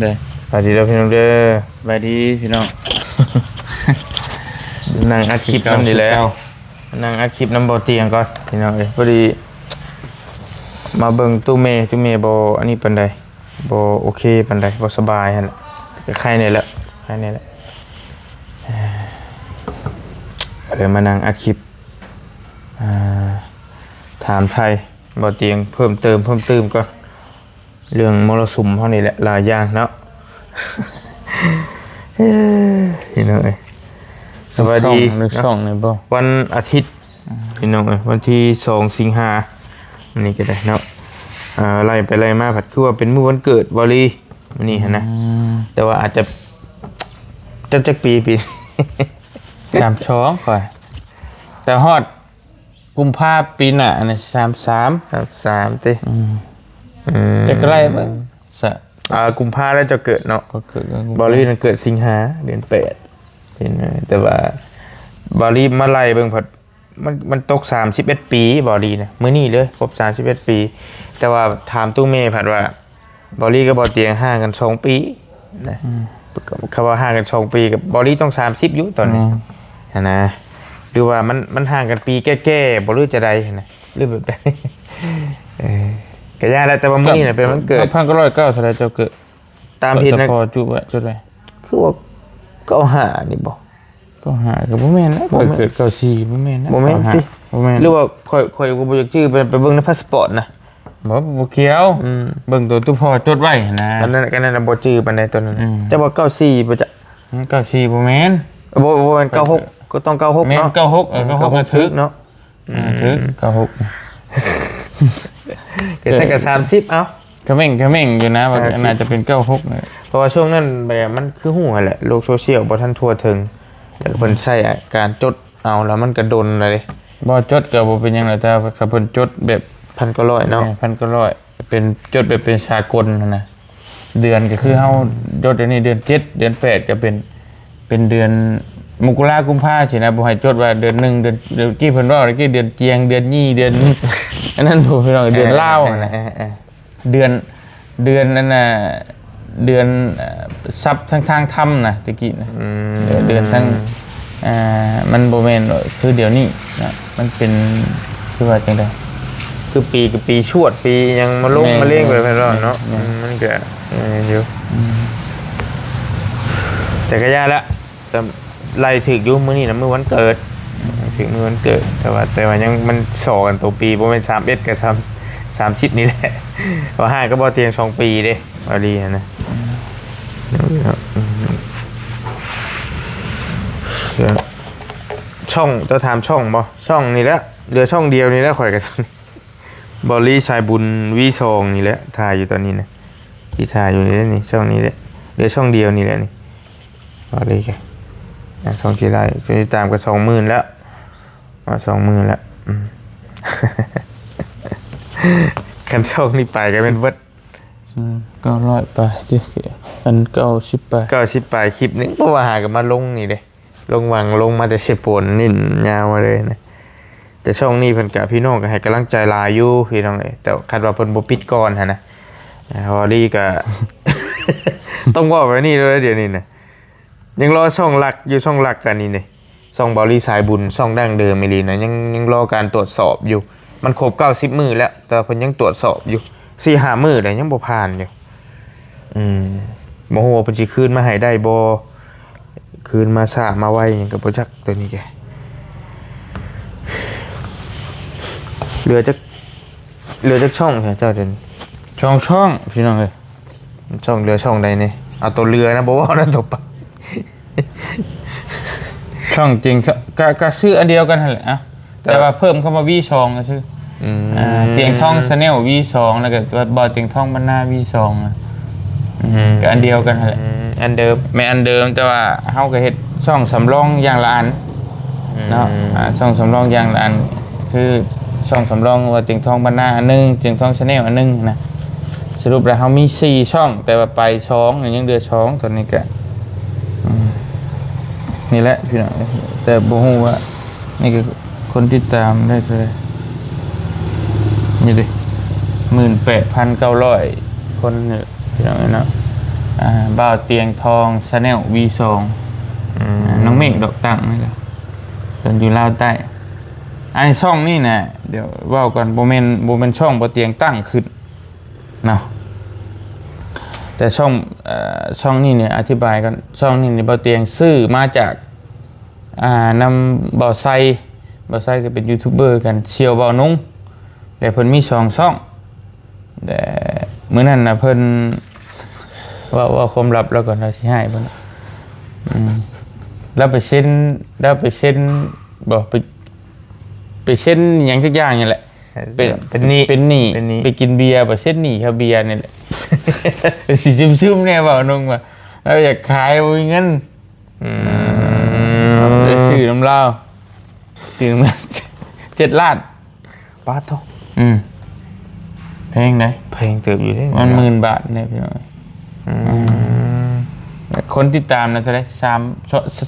ເດ້ ສະບາຍດີເດີພີ່ນ້ອງເດີ. ສະບາຍດີພີ່ນ້ອງ. ນັ່ງອັດຄລິບນຳນີ້ແຫຼະ ນັ່ງອັດຄລິບນຳບໍ່ຕຽງກ່ອນພີ່ນ້ອງເອີຍ. ພໍດີມາເບິ່ງຕູ້ແມ່ ຕູ້ແມ່ບໍ່ອັນນີ້ປານໃດ ບໍ່ໂອເຄປານໃດ ບໍ່ສະບາຍຫັ້ນແຫຼະ. ກໍໄຄແດ່ແຫຼະ ໄຄແດ່ແຫຼະ. ເອີ ມານັ່ງອັດຄລິບ ອ່າ ຖາມໄຖ່ບໍ່ຕຽງເພີ່ມເຕີມ ເພີ່ມຕື່ມກ່ອນ ເລື່ອງມໍລະສຸມເຮົານີ້ແຫຼະ ຫຼາຍຢ່າງເນາະ ພີ່ນ້ອງເອີຍ. ສະບາຍດີ ໃນຊ່ອງ ໃນຊ່ອງນີ້ບໍ່? ວັນອາທິດ ອືມ ພີ່ນ້ອງເອີຍ ວັນທີສອງ ສິງຫາ ນີ້ກໍໄດ້ເນາະ. ອ່າ ໄລ່ໄປໄລ່ມາ ພັດຄືວ່າເປັນມື້ວັນເກີດວາລີ ມື້ນີ້ຫັ້ນນະ. ອືມ ແຕ່ວ່າອາດຈະ ຈັກ ຈັກປີ ປີ ສາມສອງ ຂ້ອຍ ແຕ່ຮອດກຸມພາປີໜ້າ ອັນນີ້ ສາມສາມ ສາມສາມ ຕິ. ອືມ ອືມ ຈັກໄລ່ເບິ່ງສະ ອ່າ ກຸມພາແລ້ວເຈົ້າເກີດເນາະ. ກໍເກີດ ບໍລິນັ້ນເກີດສິງຫາ ເດືອນແປດ ເຫັນ ແຕ່ວ່າບໍລິມາໄລ່ເບິ່ງ ພັດ ມັນ ມັນຕົກສາມສິບເອັດປີ ບໍລິນະ ມື້ນີ້ເລີຍຄົບສາມສິບເອັດປີ. ແຕ່ວ່າຖາມຕູ້ແມ່ ພັດວ່າ ບໍລິກັບບໍ່ຕຽງຫ່າງກັນສອງປີນະ. ອືມ ຄຳວ່າຫ່າງກັນສອງປີ ກັບບໍລິຕ້ອງສາມສິບຢູ່ຕອນນີ້ ແມ່ນ ຫັ້ນນະ. ຫຼືວ່າມັນ ມັນຫ່າງກັນປີແກ່ໆ ບໍ່ ຫຼືຈະໃດຫັ້ນນະ ຫຼືແບບໃດ. ເອີ ກະຢ່າແຫຼະ ແຕ່ວ່າມື້ນີ້ນະເປັນວັນເກີດ. ພັນເກົ້າຮ້ອຍເກົ້າເທົ່າໃດເຈົ້າເກີດ? ຕາມຜິດນະ ພໍ່ຈຸດໄວ້ ຈຸດໄວ້ ຄືວ່າເກົ້າຫ້ານີ້ບໍ່? ເກົ້າຫ້າກໍບໍ່ແມ່ນນະ ຂ້ອຍເກີດເກົ້າສີ່ ບໍ່ແມ່ນນະ. ບໍ່ແມ່ນຕິ? ບໍ່ແມ່ນ. ຫຼືວ່າຂ້ອຍ ຂ້ອຍກໍບໍ່ຢາກຈື່ ໄປ ໄປເບິ່ງໃນພາສປອດນະ. ບໍ່ ບໍ່ກ່ຽວ. ອືມ ເບິ່ງໂຕຕູ້ພໍ່ຈົດໄວ້ຫັ້ນນະ. ອັນນັ້ນ ອັນນັ້ນນະບໍ່ຈື່ປານໃດໂຕນັ້ນ. ອືມ ເຈົ້າວ່າເກົ້າສີ່ບໍ່ຈະ? ເກົ້າສີ່ບໍ່ແມ່ນ. ບໍ່ ບໍ່ແມ່ນເກົ້າຫົກ ກໍຕ້ອງເກົ້າຫົກເນາະ. ແມ່ນເກົ້າຫົກ ເອີ ເກົ້າຫົກນະຖືກເນາະ. ອືມ ຖືກ ເກົ້າຫົກ ກໍຊັ້ນກໍສາມສິບ ເອົ້າ ຂະເໝັງ ຂະເໝັງຢູ່ນະ ວ່າໜ້າຈະເປັນເກົ້າຫົກນະ. ເພາະວ່າຊ່ວງນັ້ນແບບມັນຄືຮູ້ຫັ້ນແຫຼະ ໂລກໂຊຊຽວບໍ່ທັນທົ່ວເຖິງ ແລ້ວກໍເພິ່ນໃຊ້ການຈົດເອົາ ແລ້ວມັນກໍດົນແລ້ວເດ້. ບໍ່ຈົດກໍບໍ່ເປັນຫຍັງແຫຼະ ແຕ່ວ່າຄັນເພິ່ນຈົດແບບ ພັນເກົ້າຮ້ອຍເນາະ. ເອີ ພັນເກົ້າຮ້ອຍ ເປັນ ຈົດແບບເປັນສາກົນຫັ້ນນະ. ເດືອນກໍຄືເຮົາ ອືມ ຈົດດຽວນີ້ເດືອນເຈັດ ເດືອນແປດກໍເປັນ ເປັນເດືອນມົກກະລາ ກຸມພາຊີ້ນະ. ບໍ່ໃຫ້ຈົດວ່າເດືອນໜຶ່ງ ເດືອນ ເມື່ອກີ້ເພິ່ນເວົ້າຕະກີ້ ເດືອນຈຽງ ເດືອນຍີ່ ເດືອນ ອັນນັ້ນ ພວກພີ່ນ້ອງ ເດືອນລາວຫັ້ນນະ. ເອີ ເອີ ເດືອນ ເດືອນອັນນ່າ ເດືອນ ເອີ ສັບທາງທາງທຳນະ ຕະກີ້ນະ. ອືມ ເດືອນທາງ ອ່າ ມັນບໍ່ແມ່ນຄືດຽວນີ້ນະ ມັນເປັນ ຄືວ່າຈັ່ງໃດ ຄືປີ ຄືປີຊວດ ປີຫຍັງມະລົງ ແມ່ນ ມະເລັງ ແມ່ນ ໄປແລ້ວເນາະ. ແມ່ນ ອືມ ມັນກະ ເອີ ຢູ່ ອືມ ແຕ່ກະຢ່າລະ ແຕ່ໄລ່ຖືກຢູ່ ມື້ນີ້ນະມື້ວັນເກີດ ຖືກມື້ວັນເກີດ. ແຕ່ວ່າ ແຕ່ວ່າຍັງມັນສໍ້ກັນໂຕປີ ບໍ່ແມ່ນສາມເອັດກໍສາມ ສາມສິບນີ້ແຫຼະ. ວ່າຫ່າງກັບບໍ່ຕຽງສອງປີເດ້ ເວົ້າດີຫັ້ນນະ. ອືມ ອືມ ຊ່ອງ ເຈົ້າຖາມຊ່ອງບໍ່? ຊ່ອງນີ້ແຫຼະ ເຫຼືອຊ່ອງດຽວນີ້ແຫຼະ ຂ້ອຍກໍ ເບົາລີສາຍບຸນ ວີສອງ ນີ້ແຫຼະ ຖ່າຍຢູ່ຕອນນີ້ນະ ທີ່ຖ່າຍຢູ່ນີ້ແຫຼະນີ້ ຊ່ອງນີ້ແຫຼະ ເຫຼືອຊ່ອງດຽວນີ້ແຫຼະນີ້ ເບົາລີກະ ອ່າ ຊ່ອງທີ່ໄລ່ ຜູ້ຕິດຕາມກໍສອງໝື່ນແລ້ວ ອ່າ ສອງໝື່ນແລ້ວ. ອືມ ຄັນຊ່ອງນີ້ໄປກໍແມ່ນເບິດ ອືມ ເກົ້າຮ້ອຍປາຍຕິ ອັນ ເກົ້າສິບປາຍ ເກົ້າສິບປາຍຄລິບນີ້ ເພາະວ່າຫາກໍມາລົງນີ້ເດ້. ລົງວັງ ລົງມາແຕ່ເຊໂປນ ນີ້ຍາວມາເລີຍນະ. ແຕ່ຊ່ອງນີ້ເພິ່ນກະ ພີ່ນ້ອງກະໃຫ້ກຳລັງໃຈຫຼາຍຢູ່ພີ່ນ້ອງເອີຍ ແຕ່ຄັນວ່າເພິ່ນບໍ່ປິດກ່ອນຫັ້ນນະ ເຮົາດີກະ ຕ້ອງເວົ້າແບບນີ້ເລີຍ ດຽວນີ້ນະ ຍັງລໍຊ່ອງຫຼັກຢູ່ ຊ່ອງຫຼັກກະນີ້ເດ້ ຊ່ອງເບົາລີສາຍບຸນ ຊ່ອງດັ້ງເດີມອີ່ຫຼີນະ ຍັງ ຍັງລໍການຕວດສອບຢູ່. ມັນຄົບເກົ້າສິບມື້ແລ້ວ ແຕ່ວ່າເພິ່ນຍັງຕວດສອບຢູ່ ສີ່ຫ້າມື້ແລ້ວ ຍັງບໍ່ຜ່ານຢູ່. ອືມ ບໍ່ຮູ້ວ່າເພິ່ນຊິຄືນມາໃຫ້ໄດ້ບໍ່ ຄືນມາຊ້າມາໄວຫຍັງກໍບໍ່ຈັກ ໂຕນີ້ກະ ເຫຼືອຈັກ ເຫຼືອຈັກຊ່ອງເຈົ້າດຽວນີ້? ສອງຊ່ອງພີ່ນ້ອງເອີຍ. ຊ່ອງເຫຼືອຊ່ອງໃດນີ້? ເອົາໂຕເຫຼືອນະ ບໍ່ເວົ້ານະ ໂຕປະ ຊ່ອງຈິງ ກະ ກະຊື່ອັນດຽວກັນຫັ້ນແຫຼະ ເອົາ ແຕ່ ແຕ່ວ່າເພີ່ມຄຳວ່າ ວີສອງ ຊື່ ອືມ ອ່າ ຕຽງທອງ Channel ວີສອງ ແລ້ວກໍບ່າວຕຽງທອງບັນນາ ວີສອງ ອະ ອືມ ກໍອັນດຽວກັນຫັ້ນແຫຼະ ອືມ ອັນເດີມ ແມ່ນອັນເດີມ ແຕ່ວ່າເຮົາກໍເຮັດຊ່ອງສຳລອງຢ່າງລະອັນ ອືມ ເນາະ ອ່າ ຊ່ອງສຳລອງຢ່າງລະອັນ ຄືຊ່ອງສຳລອງວ່າຕຽງທອງບັນນາອັນໜຶ່ງ ຕຽງທອງ Channel ອັນໜຶ່ງນະ. ສະຫຼຸບແລ້ວເຮົາມີສີ່ຊ່ອງ ແຕ່ວ່າໄປສອງ ຍັງເຫຼືອສອງ ຕອນນີ້ກະ ອືມ ນີ້ແຫຼະພີ່ນ້ອງ ແຕ່ບໍ່ຮູ້ວ່າ ນີ້ກໍຄົນຕິດຕາມໄດ້ເທົ່າໃດ ນີ້ເດ້ ໝື່ນແປດພັນເກົ້າຮ້ອຍຄົນນີ້ແຫຼະ ພີ່ນ້ອງເອີຍເນາະ ອ່າ ບ່າວຕຽງທອງ Channel ວີສອງ ອືມ ອ່າ ນ້ອງເມກດອກຕັ້ງນີ້ແຫຼະ ເພິ່ນຢູ່ລາວໃຕ້. ອັນຊ່ອງນີ້ນະ ດຽວເວົ້າກ່ອນ ບໍ່ແມ່ນ ບໍ່ແມ່ນຊ່ອງບ່າວຕຽງຕັ້ງຂຶ້ນເນາະ ແຕ່ຊ່ອງ ເອີ ຊ່ອງນີ້ນີ້ ອະທິບາຍກ່ອນ ຊ່ອງນີ້ນີ້ບ່າວຕຽງຊື້ມາຈາກ ອ່າ ນຳບ່າວໄຊ ບ່າວໄຊກໍເປັນຢູທູບເບີກັນ ສ່ຽວບ່າວນຸງ ແລະ ເພິ່ນມີສອງຊ່ອງ ແລະ ມື້ນັ້ນນະເພິ່ນ ເວົ້າ ເວົ້າຄວາມລັບລາວກ່ອນ ລາວຊິຮ້າຍບໍ່ນະ ອືມ ລາວໄປເຊັນ ລາວໄປເຊັນ ບໍ່ ໄປ ໄປເຊັນຫຍັງຈັກຢ່າງນີ້ແຫຼະ ເອີ ເປັນ ເປັນໜີ້ ເປັນໜີ້ ເປັນໜີ້ ໄປກິນເບຍ ໄປເຊັນໜີ້ເຂົາເບຍນີ້ແຫຼະ ຊິຊຶມໆແດ່ ບ່າວນຸງວ່າ ລາວຢາກຂາຍ ບໍ່ມີເງິນ ອືມ ໄປຊື້ນຳລາວ ຊື້ນຳລາວ ເຈັດລ້ານ ປາດໂທ້ ອືມ ແພງເດ້ ແພງເຕີບຢູ່ເດ້ ມັນໝື່ນບາດເດ້ ພີ່ນ້ອງ ອືມ ອືມ ຄົນຕິດຕາມນະເທົ່າໃດ ສາມ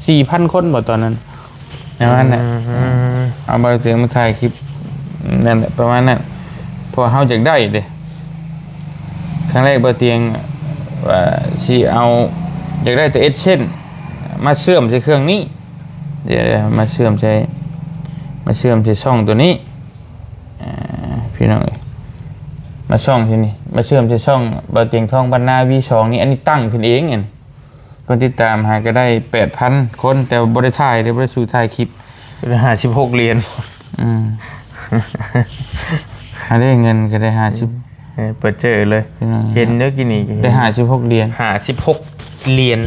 ສີ່ພັນຄົນບໍ່ຕອນນັ້ນ ປະມານນັ້ນແຫຼະ ອືມ ເອົາບ່າວຕຽງມາຖ່າຍຄລິບນັ້ນແຫຼະ ປະມານນັ້ນ ເພາະວ່າເຮົາຢາກໄດ້ເດ້ ຄັ້ງແລກບ່າວຕຽງວ່າຊິເອົາ ຢາກໄດ້ແຕ່ AdSense ມາເຊື່ອມໃສ່ເຄື່ອງນີ້ ດຽວມາເຊື່ອມໃສ່ ມາເຊື່ອມໃສ່ຊ່ອງໂຕນີ້ ອ່າ ພີ່ນ້ອງເອີຍ ມາຊ່ອງທີ່ນີ້ ມາເຊື່ອມໃສ່ຊ່ອງບ່າວຕຽງທອງ ບ້ານນາ ວີສອງ ນີ້ ອັນນີ້ຕັ້ງຂຶ້ນເອງ ອັນຄົນຕິດຕາມຫາກໍໄດ້ແປດພັນຄົນ ແຕ່ວ່າບໍ່ໄດ້ຖ່າຍເດ້ ບໍ່ໄດ້ສູ່ຖ່າຍຄລິບ ຫ້າສິບຫົກຫຼຽນ ອືມ ຫາໄດ້ເງິນກໍໄດ້ຫ້າສິບ ເອີ ປະເຈີເລີຍ ພີ່ນ້ອງ ເຫັນເດີກີ້ນີ້ ໄດ້ຫ້າສິບຫົກຫຼຽນ ຫ້າສິບຫົກຫຼຽນ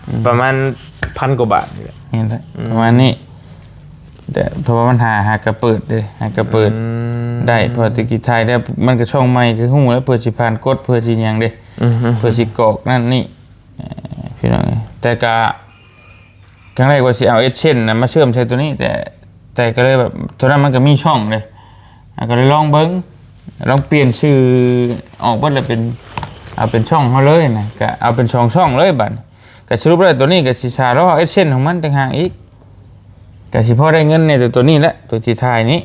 ອືມ ປະມານພັນກວ່າບາດນີ້ແຫຼະ ເຫັນແລ້ວ ອືມ ປະມານນີ້ ແຕ່ເພາະວ່າມັນຫາ ຫາກະເປີດເດ້ ຫາກະເປີດ ອືມ ໄດ້ ເພາະວ່າແຕ່ກີ້ຖ່າຍແລ້ວ ມັນກໍຊ່ອງໃໝ່ ຄືຮູ້ແລ້ວ ເພື່ອຊິຜ່ານກົດ ເພື່ອຊິຫຍັງເດ້ ອືມ ເພື່ອຊິກອກນັ້ນນີ້ ເອີ ພີ່ນ້ອງເອີຍ ແຕ່ກະ ຄັ້ງແລກວ່າຊິເອົາ AdSense ນະ ມາເຊື່ອມໃສ່ໂຕນີ້ ແຕ່ ແຕ່ກໍເລີຍແບບ ໂຕນັ້ນມັນກໍມີຊ່ອງເດ້ ອ່າ ກໍເລີຍລອງເບິ່ງ ລອງປ່ຽນຊື່ອອກເບິດ ແລ້ວເປັນ ເອົາເປັນຊ່ອງເຮົາເລີຍນະ ກໍເອົາເປັນສອງຊ່ອງເລີຍບາດນີ້ ກໍສະຫຼຸບແລ້ວໂຕນີ້ກໍຊິຖ້າລໍເອົາ AdSense ຂອງມັນຕ່າງຫາກອີກ ກໍຊິພໍໄດ້ເງິນໃນໂຕນີ້ແຫຼະ ໂຕທີ່ຖ່າຍນີ້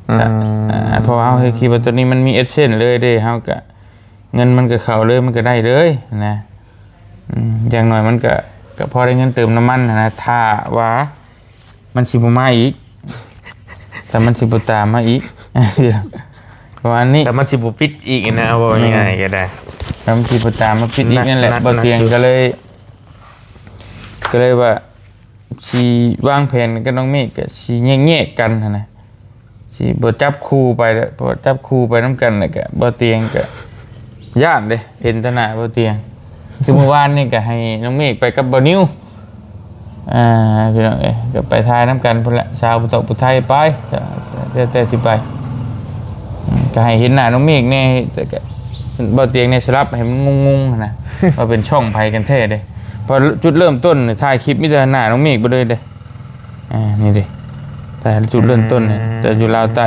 ອືມ ເພາະວ່າເຮົາຄິດວ່າໂຕນີ້ມັນມີ AdSense ເລີຍເດ້ ເຮົາກໍ ເງິນມັນກໍເຂົ້າເລີຍ ມັນກໍໄດ້ເລີຍນະ ອືມ ຢ່າງໜ້ອຍມັນກໍ ກໍພໍໄດ້ເງິນເຕີມນ້ຳມັນຫັ້ນນະ ຖ້າວ່າມັນຊິບໍ່ມາອີກ ຖ້າມັນຊິບໍ່ຕາມມາອີກ ປະມານນີ້ ຖ້າມັນຊິບໍ່ປິດອີກນະ ເວົ້າງ່າຍໆກໍໄດ້ ຖ້າມັນຊິບໍ່ຕາມມາປິດອີກນັ້ນແຫຼະ ບໍ່ຕຽງກໍເລີຍ ກໍເລີຍວ່າ ຊິວາງແຜນກັບນ້ອງເມກ ກໍຊິແຍກໆກັນຫັ້ນນະ ຊິບໍ່ຈັບຄູ່ໄປ ເພາະວ່າຈັບຄູ່ໄປນຳກັນ ແລ້ວກໍບໍ່ຕຽງກໍຢ້ານເດ້ ເຫັນຕໍ່ໜ້າບໍ່ຕຽງ ຄືມື້ວານນີ້ກໍໃຫ້ນ້ອງເມກໄປກັບບ່າວນິວ ອ່າ ພີ່ນ້ອງເອີຍ ກໍໄປຖ່າຍນຳກັນພຸ້ນແຫຼະ ສາວຜູ້ເຖົ້າຜູ້ໄທໄປ ແລ້ວແຕ່ຊິໄປ ອືມ ກໍໃຫ້ເຫັນໜ້ານ້ອງເມກແດ່ ແຕ່ກໍບ່າວຕຽງນີ້ສະຫຼັບໃຫ້ມັນງົງໆຫັ້ນນະ ວ່າເປັນຊ່ອງໃຜກັນແທ້ເດ້ ເພາະຈຸດເລີ່ມຕົ້ນຖ່າຍຄລິບມີແຕ່ໜ້ານ້ອງເມກເບິດເລີຍເດ້ ອ່າ ນີ້ເດ້ ແຕ່ຈຸດເລີ່ມຕົ້ນນີ້ ອືມ ແຕ່ຢູ່ລາວໃຕ້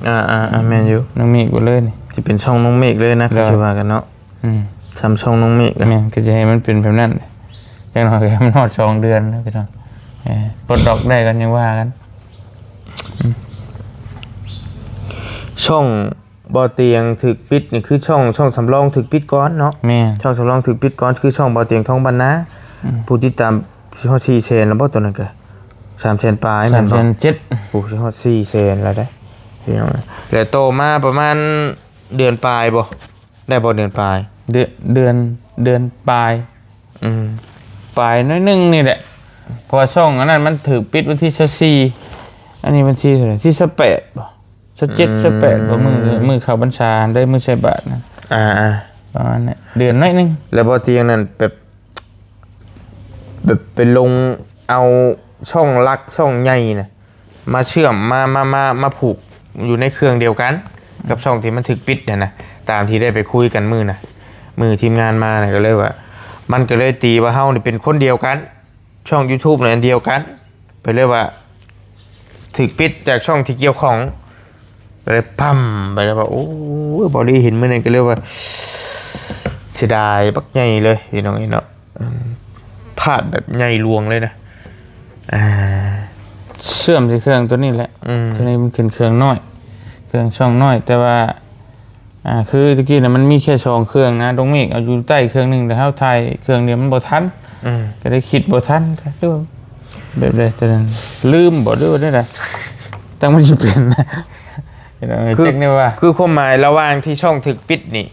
ອ່າໆໆ ແມ່ນຢູ່ ນ້ອງເມກເບິດເລີຍນີ້ ທີ່ເປັນຊ່ອງນ້ອງເມກເລີຍນະ ໂດຍ ຄືຊິວ່າກັນເນາະ ອືມ ຊ່ຳຊ່ອງນ້ອງເມກ ແມ່ນ ກໍຈະໃຫ້ມັນເປັນແບບນັ້ນ ຢ່າງໜ້ອຍກໍໃຫ້ມັນຮອດສອງເດືອນນະ ພີ່ນ້ອງ ເອີ ປົດອອກໄດ້ກໍຍັງວ່າກັນ ອືມ ຊ່ອງ ບ່າວຕຽງຖືກປິດນີ້ຄືຊ່ອງ ຊ່ອງສຳລອງຖືກປິດກ່ອນເນາະ ແມ່ນ ຊ່ອງສຳລອງຖືກປິດກ່ອນ ຄືຊ່ອງບ່າວຕຽງທອງບ້ານນາ ອືມ ຜູ້ຕິດຕາມຊິຮອດສີ່ແສນແລ້ວບໍ່ ຕອນນັ້ນກະ ສາມແສນປາຍແມ່ນບໍ່ ສາມແສນເຈັດ ໂອ້ ຊິຮອດສີ່ແສນແລ້ວເດ້ ພີ່ນ້ອງ ແລ້ວຕໍ່ມາປະມານເດືອນປາຍບໍ່ ໄດ້ບໍ່ເດືອນປາຍ ເດືອນ ເດືອນ ເດືອນປາຍ ອືມ ປາຍໜ້ອຍໜຶ່ງນີ້ແຫຼະ ເພາະວ່າຊ່ອງອັນນັ້ນມັນຖືກປິດວັນທີຊາວສີ່ ອັນນີ້ວັນທີເທົ່າໃດ ທີຊາວແປດບໍ່ ຊາວເຈັດ ອືມ ຊາວແປດບໍ່ ມື້ ມື້ເຂົ້າພັນສາເດ້ ມື້ໃສ່ບາດນະ ອ່າໆ ປະມານນັ້ນ ເດືອນໜ້ອຍໜຶ່ງ ແລ້ວບໍ່ຕຽງນັ້ນແບບ ແບບໄປລົງເອົາຊ່ອງຫຼັກ ຊ່ອງໃຫຍ່ນະ ມາເຊື່ອມ ມາ ມາ ມາ ມາຜູກຢູ່ໃນເຄື່ອງດຽວກັນ ກັບຊ່ອງທີ່ມັນຖືກປິດຫັ້ນນະ ຕາມທີ່ໄດ້ໄປຄຸຍກັນມື້ນະ ມື້ທີມງານມານະ ກໍເລີຍວ່າ ມັນກໍເລີຍຕີວ່າເຮົານີ້ເປັນຄົນດຽວກັນ ຊ່ອງຢູທູບນີ້ອັນດຽວກັນ ໄປເລີຍວ່າ ຖືກປິດຈາກຊ່ອງທີ່ກ່ຽວຂ້ອງ ກໍເລີຍປຳໄປ ແລ້ວວ່າ ໂອ້ຍ ບໍ່ໄດ້ເຫັນມື້ນັ້ນ ກໍເລີຍວ່າ ເສຍດາຍບັກໃຫຍ່ເລີຍ ພີ່ນ້ອງເອີຍເນາະ ອືມ ພາດແບບໃຫຍ່ຫຼວງເລີຍນະ ອ່າ ເຊື່ອມໃສ່ເຄື່ອງໂຕນີ້ແຫຼະ ອືມ ໂຕນີ້ມັນຂຶ້ນເຄື່ອງນ້ອຍ ເຄື່ອງຊ່ອງນ້ອຍ ແຕ່ວ່າ ອ່າ ຄືຕະກີ້ນະ ມັນມີແຄ່ສອງເຄື່ອງນະ ນ້ອງເມກເອົາຢູ່ໃຕ້ເຄື່ອງໜຶ່ງ ແຕ່ເຮົາຖ່າຍເຄື່ອງດຽວມັນບໍ່ທັນ ອືມ ກໍໄດ້ຄິດບໍ່ທັນ ຫຼືແບບໃດຕອນນັ້ນ ລືມບໍ່ຫຼືວ່າແນວໃດ ຈັ່ງມັນຊິເປັນ ເຮັດໃຫ້ ຄື ຈັກແນວວ່າ ຄືຄວາມໝາຍລະຫວ່າງທີ່ຊ່ອງຖືກປິດນີ້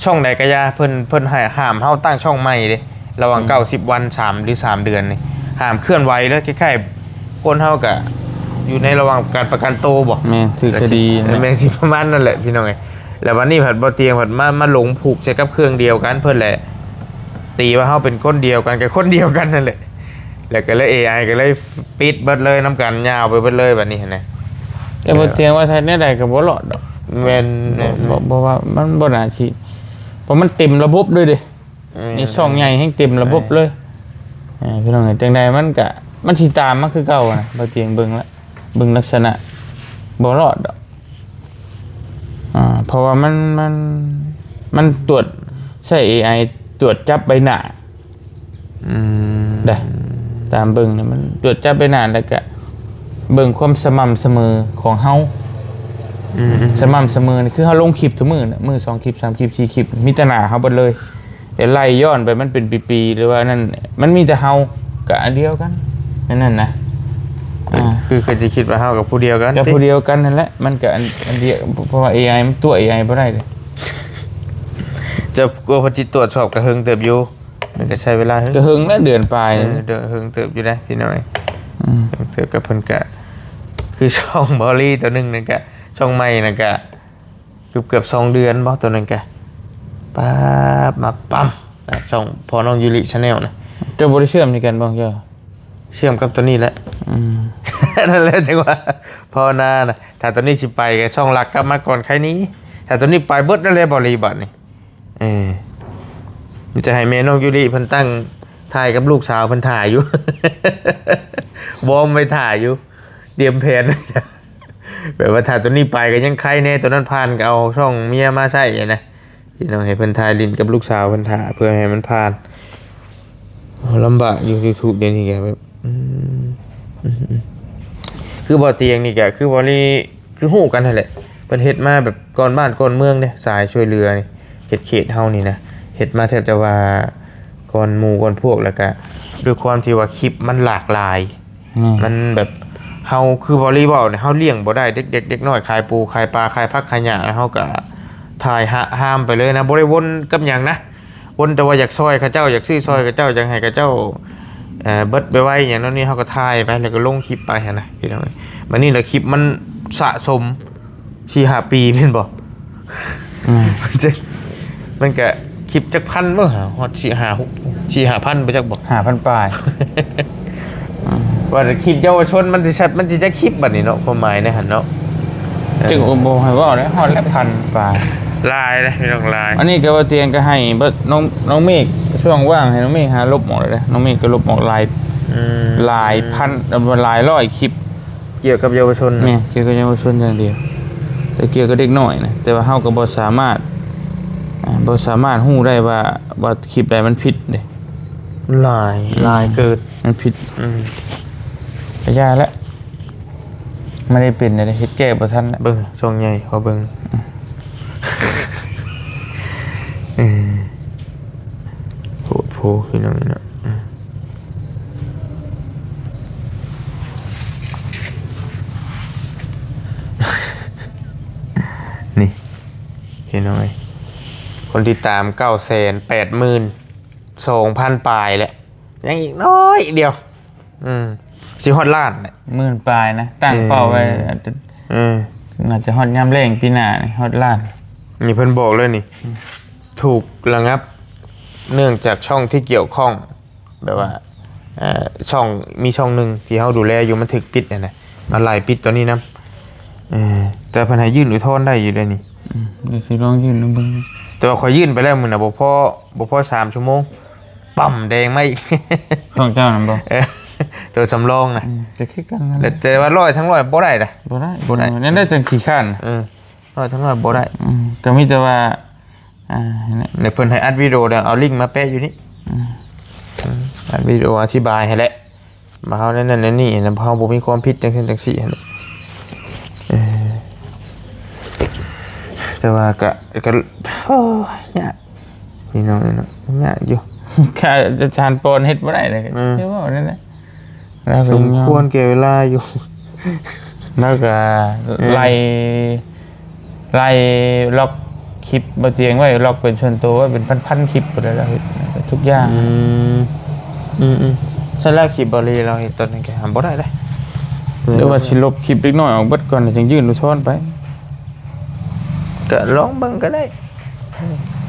ຊ່ອງໃດກໍຢ່າ ເພິ່ນ ເພິ່ນໃຫ້ ຫ້າມເຮົາຕັ້ງຊ່ອງໃໝ່ເດ້ ລະຫວ່າງ ອືມ ເກົ້າສິບວັນ ສາມ ຫຼື ສາມເດືອນນີ້ ຫ້າມເຄື່ອນໄຫວເລີຍ ຄ້າຍໆ ຄົນເຮົາກະຢູ່ໃນລະຫວ່າງການປະກັນໂຕບໍ ແມ່ນ ຖືກຄະດີ ແມ່ນ ຊິປະມານນັ້ນແຫຼະພີ່ນ້ອງເອີຍ ແລ້ວບັດນີ້ພັດບໍ່ຕຽງພັດມາ ມາຫຼົງຜູກໃສ່ກັບເຄື່ອງດຽວກັນ ເພິ່ນແຫຼະຕີວ່າເຮົາເປັນຄົນດຽວກັນ ກໍຄົນດຽວກັນນັ້ນແຫຼະ ແລ້ວກໍເລີຍ ເອໄອ ກໍເລີຍປິດເບິດເລີຍນຳກັນ ຍາວໄປເບິດເລີຍບັດນີ້ຫັ້ນນະ ແຕ່ບໍ່ຕຽງວ່າແນວໃດກໍບໍ່ລອດດອກ ແມ່ນ ບໍ່ ບໍ່ ບໍ່ວ່າມັນບໍ່ໜ້າທີ່ ເພາະມັນເຕັມລະບົບເລີຍເດ້ ແມ່ນ ນີ້ຊ່ອງໃຫຍ່ແຮ່ງເຕັມລະບົບເລີຍ ເອີ ພີ່ນ້ອງເອີຍ ຈັ່ງໃດມັນກະ ມັນຊິຕາມມາຄືເກົ່ານະ ບໍ່ຕຽງເບິ່ງລະ ເບິ່ງລັກສະນະ ບໍ່ລອດດອກ ອ່າ ເພາະວ່າມັນ ມັນ ມັນຕວດ ໃຊ້ເອໄອຕວດຈັບໃບໜ້າ ອືມ ໄດ້ ຕາມເບິ່ງນີ້ມັນຕວດຈັບໃບໜ້າ ແລ້ວກະເບິ່ງຄວາມສະໝ່ຳສະເໝີຂອງເຮົາ ອືມ ສະໝ່ຳສະເໝີນີ້ຄືເຮົາລົງຄລິບທຸກມື້ນະ ມື້ສອງຄລິບ ສາມຄລິບ ສີ່ຄລິບ ມີແຕ່ໜ້າເຮົາເບິດເລີຍ ແຕ່ໄລ່ຍ້ອນໄປມັນເປັນປີໆ ຫຼືວ່ານັ້ນ ມັນມີແຕ່ເຮົາ ກະອັນດຽວກັນ ແນວນັ້ນນະ ຄື ອ່າ ຄື ຄືຊິຄິດວ່າເຮົາກັບຜູ້ດຽວກັນ ກັບ ຕິ ຜູ້ດຽວກັນນັ້ນແຫຼະ ມັນກະອັນ ອັນດຽວ ເພາະວ່າເອໄອມັນຕົວະເອໄອບໍ່ໄດ້ເດ້ ຈະ ກວ່າເພິ່ນຊິຕວດສອບກະເຫິງເຕີບຢູ່ ມັນກະໃຊ້ເວລາເຫິງ ກະເຫິງແລ້ວ ເດືອນປາຍ ເອີ ເດີນເຫິງເຕີບຢູ່ເດ້ພີ່ນ້ອງ ອືມ ເຫິງເຕີບ ກັບເພິ່ນກະ ຄືຊ່ອງບອລລີໂຕໜຶ່ງນັ້ນກະ ຊ່ອງໃໝ່ນັ້ນກະ ເກືອບໆ ສອງເດືອນບໍ່ ໂຕນັ້ນກະ ປາບ ມາປ້ຳ ຊ່ອງພໍ່ນ້ອງຢູລິ Channel ນະ ເຈົ້າບໍ່ໄດ້ເຊື່ອມໃຫ້ກັນບໍ່ ເຈົ້າ? ເຊື່ອມກັບໂຕນີ້ແຫຼະ ອືມ ນັ້ນແຫຼະ ຈັ່ງວ່າພາວະນານະ ຖ້າໂຕນີ້ຊິໄປກໍຊ່ອງຫຼັກກັບມາກ່ອນໄຄນີ້ ຖ້າໂຕນີ້ໄປເບິດນັ້ນແຫຼະ ບໍລິບັດນີ້ ເອີ ມີແຕ່ໃຫ້ແມ່ນ້ອງຢູລິເພິ່ນຕັ້ງ ຖ່າຍກັບລູກສາວເພິ່ນຖ້າຢູ່ ວອມໄວ້ຖ້າຢູ່ ຕຽມແຜນ ແບບວ່າຖ້າໂຕນີ້ໄປກໍຍັງໄຄແດ່ ໂຕນັ້ນຜ່ານກໍເອົາຊ່ອງເມຍມາໃຊ້ນະ ພີ່ນ້ອງ ໃຫ້ເພິ່ນຖ່າຍຫຼິ້ນກັບລູກສາວເພິ່ນຖ້າ ເພື່ອໃຫ້ມັນຜ່ານ ໂອ້ ລຳບາກຢູ່ YouTube ດຽວນີ້ກໍແບບ ອືມ ອືມ ຄືບໍ່ຕຽງນີ້ກໍຄືບໍ່ໄດ້ ຄືຮູ້ກັນຫັ້ນແຫຼະ ເພິ່ນເຮັດມາແບບກ່ອນບ້ານກ່ອນເມືອງເດ້ ສາຍຊ່ວຍເຫຼືອນີ້ ເຂດ ເຂດເຮົານີ້ນະ ເຮັດມາແທບຈະວ່າກ່ອນໝູ່ກ່ອນພວກ ແລ້ວກະດ້ວຍຄວາມທີ່ວ່າຄລິບມັນຫຼາກຫຼາຍ ແມ່ນ ມັນແບບ ເຮົາຄືບໍລິເວົ້ານີ້ ເຮົາລ້ຽງບໍ່ໄດ້ ເດັກ ເດັກ ເດັກນ້ອຍຂາຍປູຂາຍປາ ຂາຍຜັກຂາຍຫຍ້າ ເຮົາກະຖ່າຍຫະ ຫາມໄປເລີຍນະ ບໍ່ໄດ້ວົນກັບຫຍັງນະ ວົນແຕ່ວ່າຢາກຊ່ອຍເຂົາເຈົ້າ ຢາກຊື້ຊ່ອຍເຂົາເຈົ້າ ຢາກໃຫ້ເຂົາເຈົ້າ ເອີ ເບິດໄວໆຫຍັງນັ້ນນີ້ ເຮົາກໍຖ່າຍໄປ ແລ້ວກໍລົງຄລິບໄປຫັ້ນນະ ພີ່ນ້ອງເອີຍ ບັດນີ້ລະຄລິບມັນສະສົມສີ່ຫ້າປີແມ່ນບໍ່? ອືມ ມັນກະຄລິບຈັກພັນບໍ່ ຮອດສີ່ຫ້າ ຫົກ ສີ່ຫ້າພັນບໍ່ຈັກບໍ່ ຫ້າພັນປາຍ ອືມ ວ່າແຕ່ຄລິບເຍົາວະຊົນມັນຊິຊັດ ມັນຊິຈັກຄລິບບັດນີ້ເນາະ ຄວາມໝາຍໃນຫັ້ນເນາະ ເອີ ຈຶ່ງບໍ່ໃຫ້ເວົ້າແລ້ວ ຮອດແລ້ວພັນປາຍ ຫຼາຍເດ້ພີ່ນ້ອງ ຫຼາຍ ອັນນີ້ກໍວ່າຕຽງກໍໃຫ້ເບິດ ນ້ອງ ນ້ອງເມກ ຊ່ວງວ່າງໃຫ້ນ້ອງເມກຫາລົບອອກເລີຍເດ້ ນ້ອງເມກກໍລົບອອກຫຼາຍ ອືມ ຫຼາຍພັນ ເອີ ຫຼາຍຮ້ອຍຄລິບ ກ່ຽວກັບເຍົາວະຊົນ ແມ່ນ ກ່ຽວກັບເຍົາວະຊົນຢ່າງດຽວ ແຕ່ກ່ຽວກັບເດັກນ້ອຍນະ ແຕ່ວ່າເຮົາກໍບໍ່ສາມາດ ອ່າ ບໍ່ສາມາດຮູ້ໄດ້ວ່າ ວ່າຄລິບໃດມັນຜິດເດ້ ຫຼາຍ ອືມ ຫຼາຍເກີນ ມັນຜິດ ອືມ ກະຢ່າແຫຼະ ມັນໄດ້ເປັນແນວໃດ ເຮັດແກ້ບໍ່ທັນແຫຼະ ເບິ່ງຊ່ອງໃຫຍ່ ຂໍເບິ່ງ ອືມ ເອີ ໂພດໂພພີ່ນ້ອງເນາະ ອືມ ນີ້ ພີ່ນ້ອງເອີຍ ຄົນຕິດຕາມເກົ້າແສນແປດໝື່ນສອງພັນປາຍແຫຼະ ຍັງອີກໜ້ອຍດຽວ ອືມ ຊິຮອດລ້ານແຫຼະ ໝື່ນປາຍນະ ຕັ້ງເປົ້າໄວ້ ເອີ ອາດຈະ ເອີ ໜ້າຈະຮອດຍາມແລ້ງປີໜ້ານີ້ ຮອດລ້ານ ນີ້ເພິ່ນບອກເລີຍນີ້ ອືມ ຖືກລະງັບເນື່ອງຈາກຊ່ອງທີ່ກ່ຽວຂ້ອງ ແບບວ່າ ເອີ ຊ່ອງ ມີຊ່ອງໜຶ່ງທີ່ເຮົາດູແລຢູ່ ມັນຖືກປິດຫັ້ນນະ ມາໄລ່ປິດຕອນນີ້ນຳ ເອີ ແຕ່ເພິ່ນໃຫ້ຍື່ນອຸທອນໄດ້ຢູ່ເດ້ນີ້ ອືມ ດຽວຊິລອງຍື່ນນຳເບິ່ງ ແຕ່ວ່າຂ້ອຍຍື່ນໄປແລ້ວມື້ນະ ບໍ່ພໍ ບໍ່ພໍສາມຊົ່ວໂມງ ປ້ຳແດງມາອີກ ຂອງເຈົ້ານັ້ນບໍ່? ເອີ ໂຕສຳລອງນະ ອືມ ກໍຄືກັນນັ້ນແຫຼະ ແຕ່ວ່າຮ້ອຍທັງຮ້ອຍບໍ່ໄດ້ນະ ບໍ່ໄດ້ ບໍ່ໄດ້ ແນວໃດຈັ່ງຂີ້ຄ້ານ ເອີ ຮ້ອຍທັງຮ້ອຍບໍ່ໄດ້ ອືມ ກໍມີແຕ່ວ່າ ອ່າ ແລ້ວເພິ່ນໃຫ້ອັດວິດີໂອ ແລ້ວເອົາລິ້ງມາແປະຢູ່ນີ້ ອືມ ອືມ ອັດວິດີໂອອະທິບາຍໃຫ້ແຫຼະ ວ່າເຮົາແນວນັ້ນແນວນີ້ນະ ເຮົາບໍ່ມີຄວາມຜິດຈັ່ງຊັ້ນຈັ່ງຊີ້ຫັ້ນ ເອີ ແຕ່ວ່າກະ ກະ ໂອ້ຍ ຍາກພີ່ນ້ອງເອີຍເນາະ ຍາກຢູ່. ຂ້າອາຈານປອນເຮັດບໍ່ໄດ້ເລີຍ ເອີ ຄືເວົ້ານັ້ນແຫຼະ ລາວກໍຍັງ ສົມຄວນແກ່ເວລາຢູ່ ລາວກໍ ເອີ ໄລ່ ໄລ່ລັອກຄລິບບໍ່ຕຽງໄວ້ ລັອກເປັນສ່ວນໂຕໄວ້ເປັນພັນໆຄລິບພຸ້ນແຫຼະ ລາວເຮັດທຸກຢ່າງ. ອືມ ອືມໆ ຊັ້ນແລ້ວຄລິບບໍລີລາວເຮັດຕອນນັ້ນກໍຫາບໍ່ໄດ້ເດ້ ຫຼືວ່າຊິລົບຄລິບເດັກນ້ອຍອອກເບິດກ່ອນ ແລ້ວຈຶ່ງຍື່ນອຸທອນໄປ ກໍລອງເບິ່ງກໍໄດ້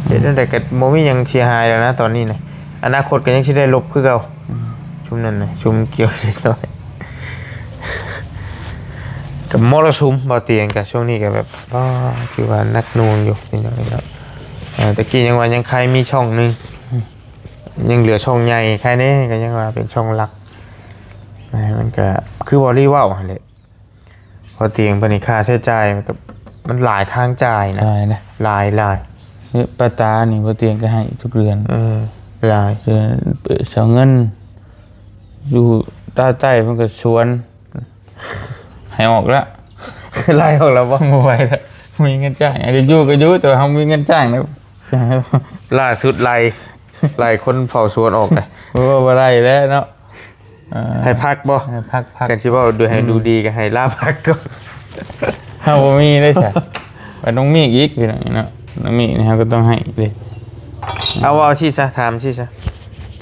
ເຮັດແນວໃດກໍບໍ່ມີຫຍັງເສຍຫາຍແລ້ວນະຕອນນີ້ນະ ອະນາຄົດກໍຍັງຊິໄດ້ລົບຄືເກົ່າ. ອືມ ຊຸມນັ້ນນະ ຊຸມກ່ຽວເດັກນ້ອຍ ກັບມໍລະສຸມ ບໍ່ຕຽງ ກະຊ່ວງນີ້ກະແບບ ອໍ ຄືວ່າໜັກໜ່ວງຢູ່ພີ່ນ້ອງເນາະ. ເອີ ຕະກີ້ຍັງວ່າຍັງໃຄມີຊ່ອງໜຶ່ງ ອືມ ຍັງເຫຼືອຊ່ອງໃຫຍ່ ໃຄແນ່ ກະຍັງວ່າເປັນຊ່ອງຫຼັກ. ເອີ ມັນກະຄືບໍ່ລີເວົ້າຫັ້ນແຫຼະ ພໍຕຽງເພິ່ນນີ້ຄ່າໃຊ້ຈ່າຍມັນກໍ ມັນຫຼາຍທາງຈ່າຍນະ ຫຼາຍນະ ຫຼາຍ ຫຼາຍ. ເອີ ປ້າຕານີ້ພໍຕຽງກໍໃຫ້ທຸກເດືອນ ເອີ ຫຼາຍ ເດືອນ ເອີ ເສາເງິນຢູ່ຕາໃຕ້ເພິ່ນກໍສວນ ໃຫ້ອອກແລ້ວ ໄລ່ອອກແລ້ວບໍ່? ບໍ່ໄຫວແລ້ວ ບໍ່ມີເງິນຈ້າງ ອາດຈະຢູ່ກໍຢູ່ ແຕ່ວ່າເຮົາບໍ່ມີເງິນຈ້າງແລ້ວ. ລ່າສຸດໄລ່ ໄລ່ຄົນເຝົ້າສວນອອກເລີຍ ໂອ້ ບໍ່ໄດ້ແລ້ວເນາະ. ເອີ ໃຫ້ພັກບໍ່? ໃຫ້ພັກໆ ຄັນຊິເວົ້າດູໃຫ້ ອືມ ດູດີກໍໃຫ້ລາພັກກ່ອນ ເຮົາບໍ່ມີເດ້ຊະ. ໄປນ້ອງມີກອີກພີ່ນ້ອງເນາະ ນ້ອງມີກນີ້ເຮົາກໍຕ້ອງໃຫ້ເດ້. ເອົາ ເວົ້າຊີ້ຊະ ຖາມຊີ້ຊະ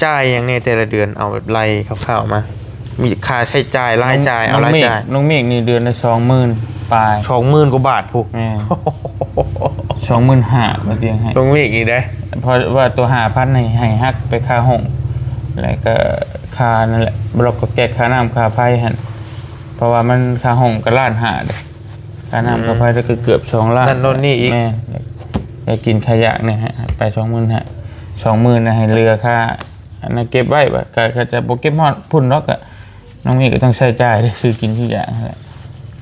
ຈ່າຍຫຍັງແດ່ແຕ່ລະເດືອນ? ເອົາແບບໄລ່ຄ່າວໆມາ ມີຄ່າໃຊ້ຈ່າຍ ລາຍຈ່າຍ ເອົາລາຍຈ່າຍ. ນ້ອງມີກນີ້ເດືອນລະສອງໝື່ນປາຍ ສອງໝື່ນກວ່າບາດພຸ້ນ. ແມ່ນ ສອງໝື່ນຫ້າ ບໍ່ຕຽງໃຫ້ ນ້ອງມີກອີກເດ້ ເພາະວ່າໂຕຫ້າພັນໃຫ້ ໃຫ້ຫັກໄປຄ່າຫ້ອງ ແລ້ວກໍຄ່ານັ້ນແຫຼະ ບລັອກກໍແກ້ ຄ່ານ້ຳຄ່າໄຟຫັ້ນ ເພາະວ່າມັນຄ່າຫ້ອງກໍລ້ານຫ້າເດ້ ຄ່ານ້ຳ ອືມ ຄ່າໄຟແລ້ວກໍເກືອບສອງລ້ານ ນັ້ນໂນ່ນນີ້ອີກ. ແມ່ນ ໄດ້ກິນຂະຢາກນີ້ໃຫ້ໄປສອງໝື່ນຫ້າ ສອງໝື່ນນະ ໃຫ້ເຫຼືອຄ່າອັນນັ້ນເກັບໄວ້ ກໍ ກໍຈະບໍ່ເກັບຮອດພຸ້ນດອກ ກໍນ້ອງມີກກໍຕ້ອງໃຊ້ຈ່າຍເດ້ ຊື້ກິນຊື້ຢາກຫັ້ນແຫຼະ.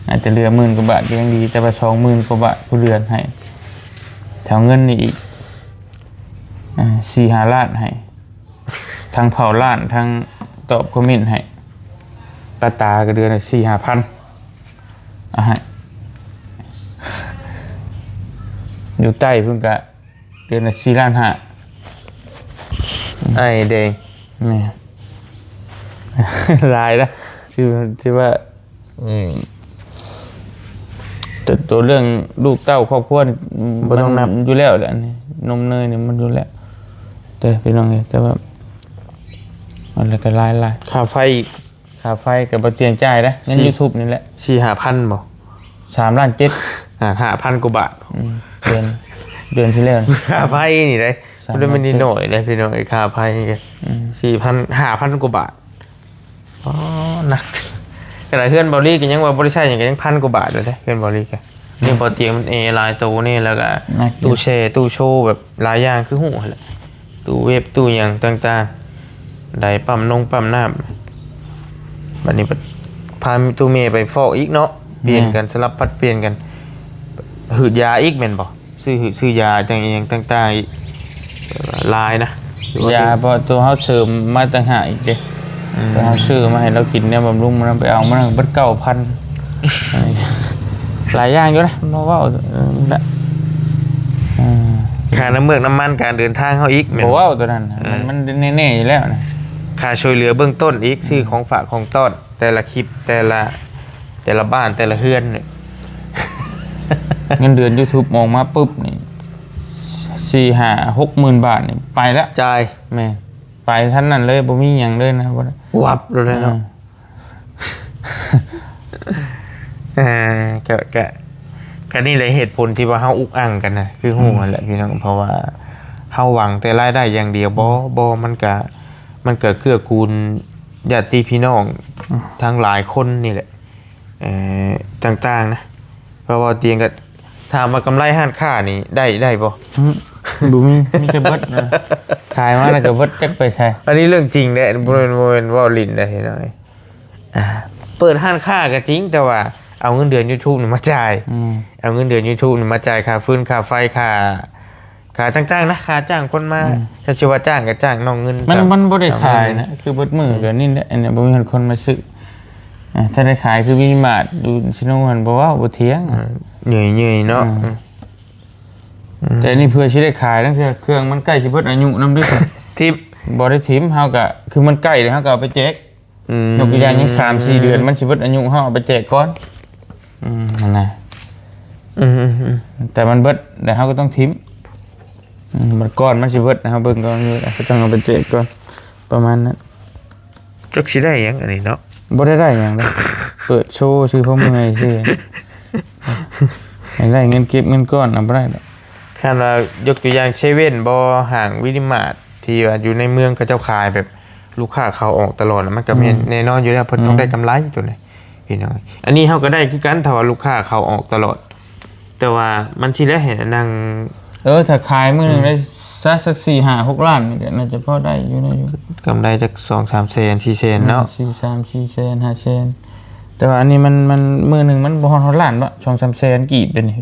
ອາດຈະເຫຼືອໝື່ນກວ່າບາດກໍຍັງດີ ແຕ່ວ່າສອງໝື່ນກວ່າບາດຜູ້ເດືອນໃຫ້ ແຖມເງິນນີ້ອີກ ອ່າ ສີ່ຫ້າລ້ານໃຫ້ ທັງເຝົ້າຮ້ານ ທັງຕອບຄອມເມັນໃຫ້ ປ້າຕາກໍເດືອນລະສີ່ຫ້າພັນ ອ່າ ໃຫ້ ຢູ່ໃຕ້ເພິ່ນກະເດືອນລະສີ່ລ້ານຫ້າ ອ້າຍແດງ. ແມ່ນ ຫຼາຍນະ ຖື ຖືວ່າ ອືມ ແຕ່ໂຕເລື່ອງລູກເຕົ້າຄອບຄົວນີ້ ບໍ່ຕ້ອງນັບ ມັນຢູ່ແລ້ວແຫຼະ ອັນນີ້ນົມເນີຍນີ້ມັນຢູ່ແລ້ວ ແຕ່ພີ່ນ້ອງເອີຍ ແຕ່ວ່າ ອັນນັ້ນກໍຫຼາຍໆ ຄ່າໄຟອີກ ຄ່າໄຟກໍບໍ່ຕຽງຈ່າຍເດ້ ເງິນ ສີ່ ຢູທູບນີ້ແຫຼະ ສີ່ຫ້າພັນບໍ່? ສາມລ້ານເຈັດ ອ່າ ຫ້າພັນກວ່າບາດ ອືມ ເດືອນ ເດືອນທີ່ແລ້ວ ຄ່າໄຟນີ້ເດ້ ສາມລ້ານເຈັດ ບໍ່ໄດ້ແມ່ນໜ້ອຍເດ້ພີ່ນ້ອງເອີຍ ຄ່າໄຟນີ້ ອືມ ສີ່ພັນ ຫ້າພັນກວ່າບາດ. ອໍ ໜັກ ຂະໜາດເຮືອນເບົາລີກໍຍັງວ່າບໍ່ໄດ້ໃຊ້ຫຍັງ ກໍຍັງພັນກວ່າບາດແລ້ວເດ້ ເຮືອນເບົາລີກໍ ນີ້ບໍ່ຕຽງມັນແອຫຼາຍໂຕນີ້ ແລ້ວກໍ ໜັກຢູ່ ຕູ້ແຊ່ ຕູ້ໂຊ ແບບຫຼາຍຢ່າງຄືຮູ້ຫັ້ນແຫຼະ ຕູ້ເວັບ ຕູ້ຫຍັງຕ່າງໆ ໄດ້ປ້ຳນົງປ້ຳນ້ຳ ບັດນີ້ພັດ ພາຕູ້ແມ່ໄປຟອກອີກເນາະ ປ່ຽນກັນ ແມ່ນ ສະຫຼັບຜັດປ່ຽນກັນ ຫືດຢາອີກແມ່ນບໍ່? ຊື້ຫືດຊື້ຢາຈັ່ງອີ່ຫຍັງຕ່າງໆອີກ ຫຼາຍນະ ຢາ ເພາະຕົວເຮົາເສີມມາຕ່າງຫາກອີກເດ້ ອືມ ຕົວເຮົາຊື້ມາໃຫ້ລາວກິນແນວບຳລຸງ ມັນໄປເອົາມານັ້ນເບິດເກົ້າພັນ ຫຼາຍຢ່າງຢູ່ນະ ບໍ່ເວົ້າ ເອີ ນະ ເອີ ຄ່ານ້ຳເມືອກນ້ຳມັນການເດີນທາງເຮົາອີກ ແມ່ນບໍ່? ບໍ່ເວົ້າຕົວນັ້ນ ເອີ ມັນ ມັນແນ່ໆຢູ່ແລ້ວນະ ຄ່າຊ່ວຍເຫຼືອເບື້ອງຕົ້ນອີກ ອືມ ຊື້ຂອງຝາກຂອງຕ້ອນ ແຕ່ລະຄລິບ ແຕ່ລະ ແຕ່ລະບ້ານ ແຕ່ລະເຮືອນນີ້ ເງິນເດືອນຢູທູບອອກມາປຶບນີ້ ສີ່ຫ້າຫົກໝື່ນບາດນີ້ໄປລະ ຈ່າຍ ແມ່ນ ໄປທັນນັ້ນເລີຍ ບໍ່ມີຫຍັງເລີຍນະ ວັບໂລດເລີຍເນາະ ເອີ ເອີ ກະ ກະ ກະນີ້ແຫຼະເຫດຜົນທີ່ວ່າເຮົາອຸກອັ່ງກັນນະ ຄືຮູ້ຫັ້ນແຫຼະ ອືມ ພີ່ນ້ອງ ເພາະວ່າເຮົາຫວັງແຕ່ລາຍໄດ້ຢ່າງດຽວ ບໍ່ ບໍ່ ມັນກະ ມັນກະເກື້ອກູນຍາດຕິພີ່ນ້ອງ ອືມ ທັງຫຼາຍຄົນນີ້ແຫຼະ ເອີ ຕ່າງໆນະ ເພາະວ່າຕຽງກໍຖາມວ່າກຳໄລຮ້ານຄ້ານີ້ໄດ້ ໄດ້ບໍ່? ອືມ ບໍ່ມີ ມີແຕ່ເບິດນະ ຂາຍມາແລ້ວກໍເບິດ ຈັກໄປໃສ. ອັນນີ້ເລື່ອງຈິງເດ້ ອືມ ບໍ່ແມ່ນ ບໍ່ແມ່ນເວົ້າຫຼິ້ນເດ້ ເຫັນບໍ່? ອ່າ ເປີດຮ້ານຄ້າກໍຈິງ ແຕ່ວ່າເອົາເງິນເດືອນຢູທູບນີ້ມາຈ່າຍ ອືມ ເອົາເງິນເດືອນຢູທູບນີ້ມາຈ່າຍຄ່າຟືນ ຄ່າໄຟ ຄ່າ ຄ່າຕ່າງໆນະ ຄ່າຈ້າງຄົນມາ ອືມ ຖ້າຊິວ່າຈ້າງກໍຈ້າງນອກເງິນ ມັນ ມັນບໍ່ໄດ້ຂາຍນະ ຄືເບິດມື້ ອືມ ກໍນີ້ແຫຼະ ອັນນີ້ບໍ່ມີຄົນມາຊື້ ອ່າ ຖ້າໄດ້ຂາຍຄືມີມາດຢູ່ຊິໂນຫັ້ນ ບໍ່ເວົ້າ ບໍ່ຖຽງ ອ່າ ເຫຍື່ອຍໆເນາະ ອືມ ອືມ ອືມ ແຕ່ນີ້ເພື່ອຊິໄດ້ຂາຍ ລາງເທື່ອເຄື່ອງມັນໃກ້ຊິເບິດອາຍຸນຳເດ້. ຖິ້ມ ບໍ່ໄດ້ຖິ້ມ ເຮົາກະ ຄືມັນໃກ້ແລ້ວ ເຮົາກະເອົາໄປແຈກ. ອືມ ຍົກຕົວຢ່າງ ຍັງສາມສີ່ເດືອນ ມັນຊິເບິດອາຍຸ ເຮົາເອົາໄປແຈກກ່ອນ. ອືມ ຫັ້ນນະ. ອືມໆໆ ແຕ່ມັນເບິດແລ້ວ ເຮົາກໍຕ້ອງຖິ້ມ. ອືມ ມັນ ກ່ອນມັນຊິເບິດ ເຮົາເບິ່ງກ່ອນ ເຮົາຕ້ອງເອົາໄປແຈກກ່ອນ ປະມານນັ້ນ. ຈັກຊິໄດ້ຫຍັງອັນນີ້ເນາະ? ບໍ່ໄດ້ໄດ້ຫຍັງເດ້ ເປີດໂຊຊື່ ພໍເມື່ອຍຊື່. ໃຫ້ໄດ້ເງິນເກັບເງິນກ້ອນ ເອົາບໍ່ໄດ້ດອກ. ຄັນວ່າຍົກຕົວຢ່າງເຊເວັ່ນບໍ ຫ້າງມິນິມາດ ທີ່ວ່າຢູ່ໃນເມືອງເຂົາເຈົ້າຂາຍ ແບບລູກຄ້າເຂົ້າອອກຕະຫຼອດ ມັນກໍແມ່ນ ອືມ ແນ່ນອນຢູ່ແລ້ວ ເພິ່ນຕ້ອງ ອືມ ໄດ້ກຳໄລຕົວນີ້ ພີ່ນ້ອງ. ອັນນີ້ເຮົາກໍໄດ້ຄືກັນ ຖ້າວ່າລູກຄ້າເຂົ້າອອກຕະຫຼອດ ແຕ່ວ່າມັນຊິໄດ້ໃຫ້ນັ່ງ ເອີ ຖ້າຂາຍມື້ໜຶ່ງ ອືມ ໄດ້ ຊະ ສັກສີ່ຫ້າຫົກລ້ານນີ້ກໍໜ້າຈະພໍໄດ້ຢູ່ ໄດ້ຢູ່. ກຳໄລຈັກສອງສາມແສນ ສີ່ແສນເນາະ. ອືມ ສີ່ ສາມ ສີ່ແສນ ຫ້າແສນ. ແຕ່ວ່າອັນນີ້ມັນ ມັນ ມື້ໜຶ່ງມັນບໍ່ຮອດ ຮອດລ້ານເນາະ ສອງສາມແສນກີບເດນີ້.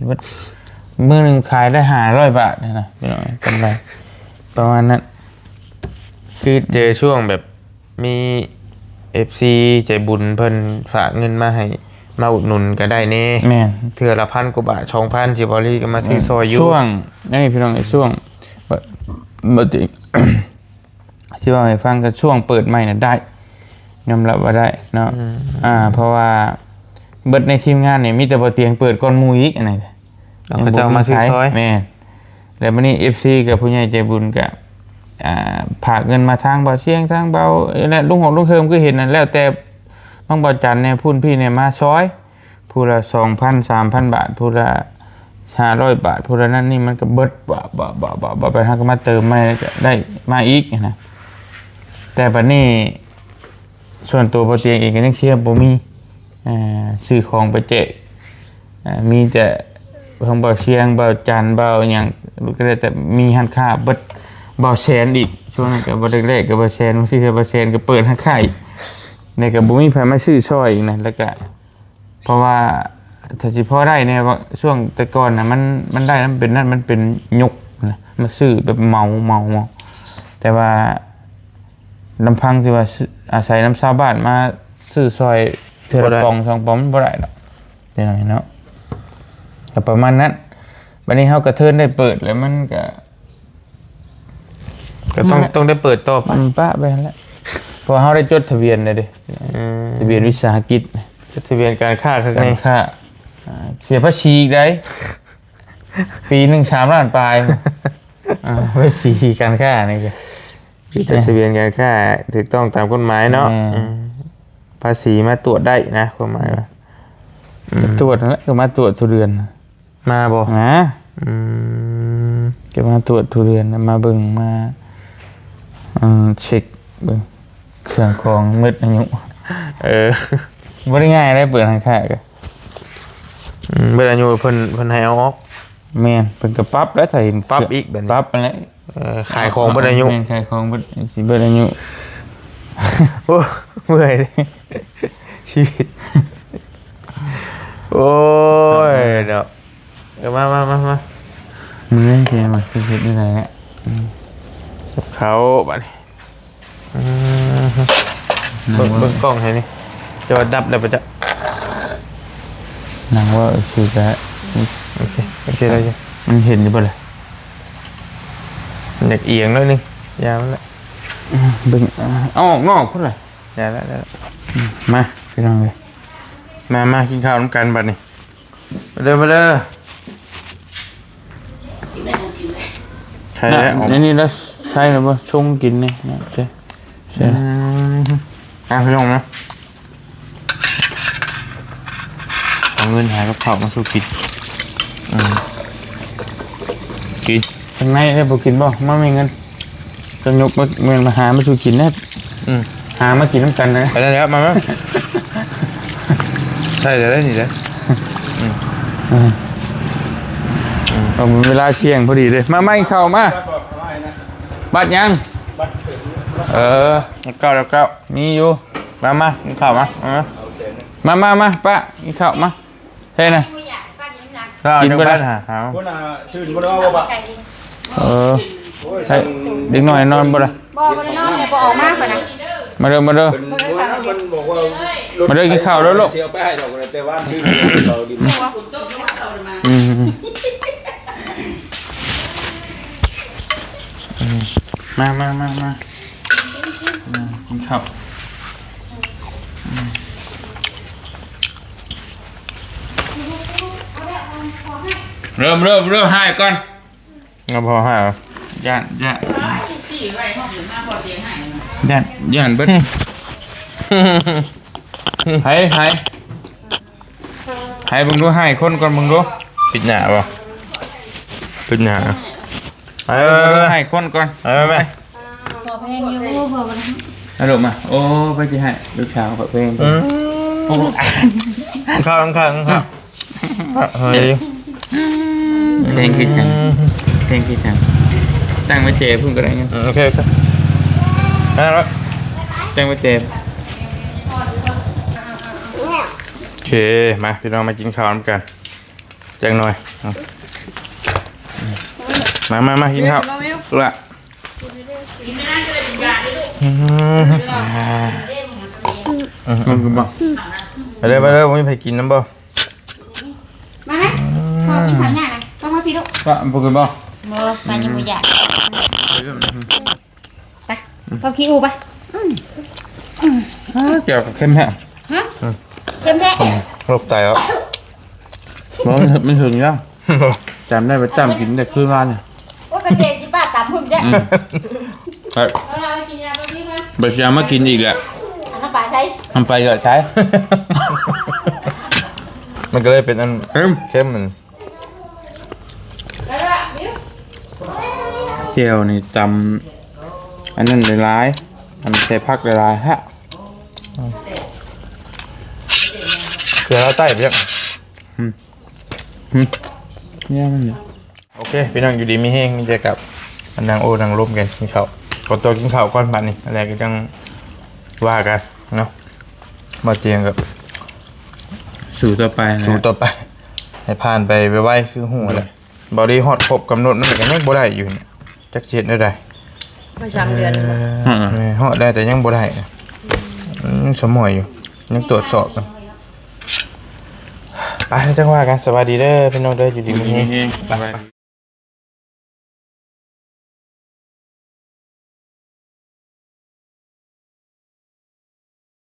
ມື້ໜຶ່ງຂາຍໄດ້ຫ້າຮ້ອຍບາດນີ້ນະ ພີ່ນ້ອງ ກຳໄລປະມານນັ້ນ. ຄືເຈີຊ່ວງແບບ ມີເອັຟຊີໃຈບຸນເພິ່ນຝາກເງິນມາໃຫ້ ມາອຸດໜູນກໍໄດ້ແດ່. ແມ່ນ ເທື່ອລະພັນກວ່າບາດ ສອງພັນ ຊິບໍລີກໍມາຊື້ ແມ່ນ ຊ່ອຍຢູ່. ຊ່ວງ ອັນນີ້ພີ່ນ້ອງ ຊ່ວງ ບໍ່ ບໍ່ຕິ ຊິເວົ້າໃຫ້ຟັງ ກໍຊ່ວງເປີດໃໝ່ນະໄດ້ ຍອມຮັບວ່າໄດ້ເນາະ. ອືມ ອ່າ ເພາະວ່າເບິດໃນທີມງານນີ້ ມີແຕ່ບໍ່ຕຽງເປີດກ່ອນໝູ່ອີກ ອັນນັ້ນ ແລ້ວເຂົາເຈົ້າມາຊື້ຊ່ອຍ. ແມ່ນ. ແລ້ວບັດນີ້ເອັຟຊີກັບຜູ້ໃຫຍ່ໃຈບຸນກໍ ອ່າ ຝາກເງິນມາທາງບ່າວຊຽງ ທາງບ່າວ ແລະ ລຸງຫອກລຸງເຮີມ ຄືເຫັນນັ້ນ. ແລ້ວແຕ່ທາງບ່າວຈັນແດ່ ພຸ້ນພີ່ແດ່ ມາຊ່ອຍ ຜູ້ລະສອງພັນ ສາມພັນບາດ ຜູ້ລະຫ້າຮ້ອຍບາດ ຜູ້ລະນັ້ນນີ້ ມັນກໍເບິດ ບາບ ບາບ ບາບ ບາບ ໄປ ເຮົາກໍມາເຕີມໃໝ່ ແລ້ວກໍໄດ້ມາອີກນະ. ແຕ່ບັດນີ້ ສ່ວນຕົວບ່າວຕຽງເອງກໍຍັງເຊື່ອບໍ່ມີ ເອີ ຊື້ຂອງໄປແຈກ ເອີ ມີແຕ່ຂອງບ່າວຊຽງ ບ່າວຈັນ ບ່າວຫຍັງ ກໍໄດ້ແຕ່ມີຮ້ານຄ້າເບິດ. ບ່າວແສນອີກ ຊ່ວງນັ້ນກໍບໍ່ໄດ້ແລກກັບບ່າວແສນ ບາງທີບ່າວແສນກໍເປີດຮ້ານຄ້າອີກ ແລ້ວກໍບໍ່ມີໃຜມາຊື້ຊ່ອຍອີກນະ. ແລ້ວກໍ ເພາະວ່າຖ້າຊິພໍໄດ້ແດ່ ວ່າຊ່ວງແຕ່ກ່ອນນະ ມັນ ມັນໄດ້ ມັນເປັນນັ້ນ ມັນເປັນຍົກນະ ມາຊື້ແບບເໝົາ ເໝົາ ເໝົາ. ແຕ່ວ່າລຳພັງທີ່ວ່າ ອາໄສນຳຊາວບ້ານມາຊື້ຊ່ອຍເທື່ອລະ ບໍ່ໄດ້ ປ່ອງສອງປ່ອງ ມັນບໍ່ໄດ້ດອກ ເປັນຫຍັງເນາະ. ກໍປະມານນັ້ນ. ບັດນີ້ເຮົາກໍເທີນໄດ້ເປີດ ແລ້ວມັນກໍ ກໍຕ້ອງ ມັນ ຕ້ອງໄດ້ເປີດຕໍ່ໄປ ມັນປະໄປຫັ້ນແຫຼະ ເພາະວ່າເຮົາໄດ້ຈົດທະບຽນແລ້ວເດ້. ອືມ ທະບຽນວິສາຫະກິດ ຈົດທະບຽນການຄ້າ ການຄ້າ ອ່າ ເສຍພາສີອີກໄດ໋ ປີໜຶ່ງສາມລ້ານປາຍ. ອ່າ ພາສີການຄ້ານີ້ກໍ ຈົດທະບຽນການຄ້າຖືກຕ້ອງຕາມກົດໝາຍເນາະ. ແມ່ນ. ອືມ ພາສີມາຕວດໄດ້ນະ ຄວາມໝາຍວ່າ ອືມ ຕວດນັ້ນແຫຼະ ກໍມາຕວດທຸກເດືອນ. ມາບໍ່? ມາ. ອືມ ກໍມາຕວດທຸກເດືອນ ມາເບິ່ງ ມາ ເອີ ເຊັກເບິ່ງເຄື່ອງຂອງໝົດອາຍຸ. ເອີ ບໍ່ໄດ້ງ່າຍເດ້ ເປີດຮ້ານຄ້າກໍ ອືມ ເບິດອາຍຸເພິ່ນ ເພິ່ນໃຫ້ເອົາອອກ. ແມ່ນ ເພິ່ນກໍປັບແລ້ວ ຖ້າເຫັນ ປັບອີກແບບນີ້ ປັບຫັ້ນແຫຼະ. ເອີ ຂາຍຂອງເບິດອາຍຸ. ແມ່ນ ຂາຍຂອງເບິດ ຊິເບິດອາຍຸ. ໂອ້ ເມື່ອຍເດ້ ຊີວິດ. ໂອ້ຍເນາະ. ເອີ ມາ ມາ ມາ ມາ ເມື່ອຍແທ້ວ່າ ຊິເຮັດແນວໃດແຫຼະ. ອືມ ກັບເຂົ້າບັດນີ້. ອືມ ເບິ່ງ ເບິ່ງກ້ອງໃຫ້ນີ້ ຈະວ່າດັບແລ້ວບໍ່ຈະ ນັ່ງເວົ້າຊື່ກະ ໂອເຄ ໂອເຄ ໄດ້ຢູ່. ມັນເຫັນຢູ່ບໍ່ລະ? ມັນຢາກອຽງໜ້ອຍໜຶ່ງ ຢ່າມັນລະ. ອືມ ເບິ່ງ ເອົາອອກນອກພຸ້ນລະ. ໄດ້ລະ ໄດ້ລະ. ອືມ ມາ ພີ່ນ້ອງເອີຍ ມາ ມາກິນເຂົ້ານຳກັນບັດນີ້. ມາເດີ ມາເດີ. ໃສ່ແລ້ວ ໃນນີ້ລະ ໃສ່ແລ້ວບໍ່? ຊົງກິນນີ້ ເຈົ້າ ອືມ ອ່ະ ພີ່ນ້ອງນະ ເອົາເງິນຫາກັບເຂົ້າມາສູ່ກິນ. ອືມ ກິນ ຂ້າງໃນໄດ້ບໍ່ກິນບໍ່? ມາ ມີເງິນ. ຈະຍົກມາ ແມ່ນມາຫາມາສູ່ກິນແດ່. ອືມ ຫາມາກິນນຳກັນນະ. ໄປແລ້ວ ມາ ມາ ໃສ່ແລ້ວນີ້ເດ້. ອືມ ອືມ ເອົາເວລາທ່ຽງພໍດີເດ້. ມາ ມາກິນເຂົ້າມາ. ບັດຫຍັງ? ເອີ ເກົ້າ ເກົ້າ ມີຢູ່. ມາ ມາກິນເຂົ້າມາ. ມາ ມາ ມາ ມາ ປ້າ ກິນເຂົ້າມາ. ເຮັດນະ ກິນບໍ່ໄດ້. ຄົນ ອ່າ ຊື່ບໍ່ໄດ້ວ່າ ເອີ ໂອ້ຍ ເດັກນ້ອຍນອນບໍ່ລະ? ບໍ່ ບໍ່ໄດ້ນອນ ບໍ່ອອກມາເພິ່ນນະ. ມາເດີ ມາເດີ ເພິ່ນ ເພິ່ນບອກວ່າ ມາເດີ ກິນເຂົ້າເດີລູກ. ຊິເອົາໄປໃຫ້ດອກ ແຕ່ວ່າຊື່ເຂົາດິນ. ອືມ ອືມ ອືມ. ອືມ ມາ ມາ ມາ ມາ ມາກິນເຂົ້າ ອືມ ເລີ່ມ ເລີ່ມ ເລີ່ມ ຫາຍກ່ອນ. ງາມພໍຫາ ຢ້ານ ຢ້ານ ຢ້ານ ຢ້ານເບິດ ໃຜ ໃຜ ໃຜເບິ່ງດູ ໃຫ້ຄົນກ່ອນເບິ່ງດູ ປິດໜ້າບໍ່ ປິດໜ້າ ເອີ ໃຫ້ຄົນກ່ອນ ເອີ ແມ່ ພໍແພງຢູ່ ພໍບໍ່ໄດ້ ອາລົມມາ ໂອ້ ໄປຊິໃຫ້ລູກສາວພໍແພງ ອືມ ໂອ້ ຂ້າງໆ ຂ້າງໆ ເຮີ້ຍ ເພງຄືຫຍັງ ເພງຄືຫຍັງ ຕັ້ງໄວ້ແຈພຸ້ນກໍໄດ້ ອືມ ໂອເຄ ໂອເຄ ນັ້ນລະ ຕັ້ງໄວ້ແຈ ໂອເຄ ມາ ພີ່ນ້ອງມາກິນເຂົ້ານຳກັນຈັກໜ່ອຍ ມາ ມາ ມາກິນເຂົ້າ ລະ ອືມ ອືມ ອືມ ມາເດີ ມາເດີ ບໍ່ມີໃຜກິນນຳບໍ່? ມານະ ອືມ ພໍ່ກິນຂ້າວຍາກນະ ຕ້ອງມາພີ່ລູກ ປະບໍ່ກິນບໍ່? ບໍ່ ປາຍັງບໍ່ຢາກ ໄປ ພໍ່ຂີ້ອູ້ໄປ ອືມ ແຈ່ວກໍເຄັມແທ້ ຮະ ອືມ ເຄັມແທ້ ໂລກຕາຍແລ້ວ ບໍ່ ມັນ ມັນເຖິງແລ້ວ ຈຳໄດ້ວ່າຈຳກິນແຕ່ຄືນວານນີ້ ໂອ້ຍ ກະເຈຊິປ້າຕຳຫຸ່ມແທ້ ອືມ ເອີ ໄປຊິເອົາມາກິນອີກແຫຼະ ອັນນັ້ນປາໃສ ມັນໄປເລີຍໃສ ມັນກໍເລີຍເປັນອັນເຄັມ ເຄັມມັນ ແຈ່ວນີ້ຕຳອັນນັ້ນຫຼາຍໆ ອັນໃສ່ຜັກຫຼາຍໆ ຮະ ເກືອລາວໃຕ້ເພິ່ນ ອືມ ອືມ ແນວມັນ ໂອເຄ ພີ່ນ້ອງ ຢູ່ດີມີແຮງ ມີແຕ່ກັບມານັ່ງໂອ້ນັ່ງລົມກັນກິນເຂົ້າ ຂໍຕົວກິນເຂົ້າກ່ອນບາດນີ້ ແລ້ວກໍຈັ່ງວ່າກັນເນາະ ບໍ່ຕຽງກໍສູ້ຕໍ່ໄປ ສູ້ຕໍ່ໄປ ໃຫ້ຜ່ານໄປໄວໆ ຄືຮູ້ແຫຼະ ບໍ່ໄດ້ຮອດຄົບກຳນົດ ມັນກໍຍັງບໍ່ໄດ້ຢູ່ນີ້ ຈັກຊິເຮັດແນວໃດ ໄປສາມເດືອນ ເອີ ຮອດແລ້ວ ແຕ່ຍັງບໍ່ໄດ້ ອືມ ສະໝອຍຢູ່ ຍັງຕວດສອບຢູ່ ໄປ ຈັ່ງວ່າກັນ ສະບາຍດີເດີ ພີ່ນ້ອງເດີ ຢູ່ດີມີແຮງ ຢູ່ດີມີແຮງ ໄປ.